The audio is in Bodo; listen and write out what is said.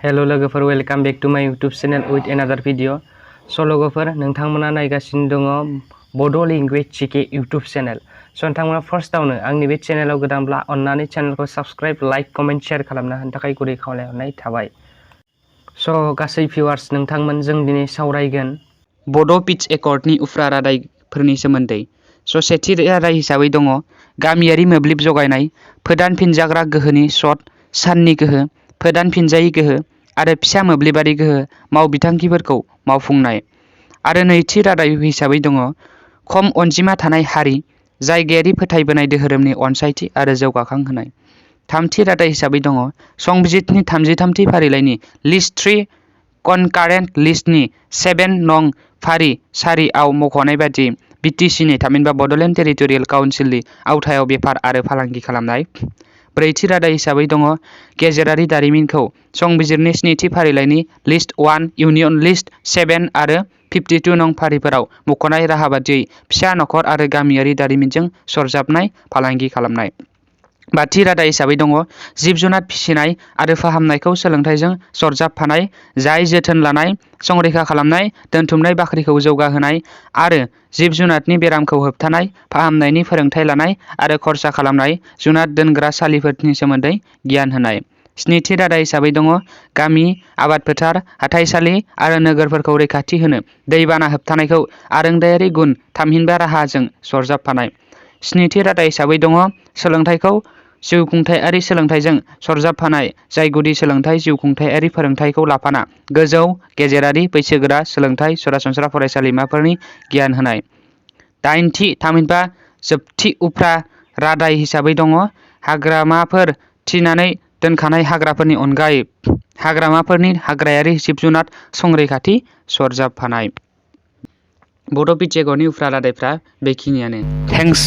हेलो लोगोफोर, वेलकाम बेक टू माय यूट्यूब चैनल विथ एनादार भिडिअ। स' लोगोफोर, नोंथांमोना नायगासिनो दङ बड' लेंगुवेज जिके यूट्यूब चैनल। स' नोंथांमोना फार्स्टआवनो आंनि बे चैनलाव गोदानब्ला अन्नानै चैनलखौ साबस्क्राइब, लाइक, कमेन्ट, शेयार खालामना होनो थाखाय गुरै खावलायहरनाय थाबाय। स' गासै भिउवार्स, नोंथांमोन जों दिनै सावरायगोन बड' पिच एकर्डनि उफ्रा रादायफोरनि सोमोन्दै। स' सेथि रादाय हिसाबै दङ गामियारि मोब्लिब जगायनाय, फोदानफिनजाग्रा गोहोनि सर्ट, साननि गोहो, फोदानफिनजायै गोहो आरो फिसा मोब्लिबारि गोहो मावबिथांखिफोरखौ मावफुंनाय। आरो नैथि रादाय हिसाबै दङ खम अनजिमा थानाय हारि, जायगायारि फोथायबोनाय धोरोमनि अनसायथि आरो जौगाखांहोनाय। थामथि रादाय हिसाबै दङ संबिजितनि 33थि फारिलाइनि लिस्ट 3 कनकारेन्ट लिस्टनि 7 नं फारि सारिआव मख'नाय बायदि बिटिसिनि थामहिनबा बड'लेण्ड टेरिटरियेल काउन्सिलनि आवथायाव बेफार आरो फालांगि खालामनाय। ब्रैथि रादाय हिसाबै दङ गेजेरारि दारिमिनखौ संबिजिरनि 7थि फारिलाइनि लिस्ट 1 इउनियन लिस्ट 7 आरो 52 नं फारिफोराव मख'नाय राहा बादियै फिसा नखर आरो गामियारि दारिमिनजों सरजाबनाय फालांगि खालामनाय। बाथि रादाय हिसाबै दङ जिब जुनार फिसिनाय आरो फाहामनायखौ सोलोंथाइजों सरजाबफानाय, जाय जोथोन लानाय, संरैखा खालामनाय, दोनथुमनाय बाख्रिखौ जौगाहोनाय आरो जिब जुनारनि बेरामखौ होबथानाय, फाहामनायनि फोरोंथाय लानाय आरो खरसा खालामनाय, जुनार दोनग्रा सालिफोरनि सोमोन्दै गियान होनाय। स्निथि रादाय हिसाबै दङ गामि, आबाद फोथार, हाथाइसालि आरो नोगोरफोरखौ रैखाथि होनो दैबाना होबथानायखौ आरोंदायारि गुन थामहिनबा राहाजों सरजाबफानाय। स्निथि रादाय हिसाबै दङ सोलोंथाइखौ जिउखुंथाइयारि सोलोंथाइजों सरजाबफानाय, जाय गुदि सोलोंथाइ, जिउखुंथाइयारि फोरोंथाइखौ लाफाना गोजौ, गेजेरारि, बैसोगोरा सोलोंथाइ, सरासनस्रा फरायसालिमाफोरनि गियान होनाय। दाइनथि थामहिनबा जोबथि उफ्रा रादाय हिसाबै दङ हाग्रामाफोर थिनानै दोनखानाय हाग्राफोरनि अनगायै हाग्रामाफोरनि हाग्रायारि जिब जुनार संरैखाथि सरजाबफानाय। बड' पिच एकर्डनि उफ्रा रादायफ्रा बेखिनियानो। थेंक्स।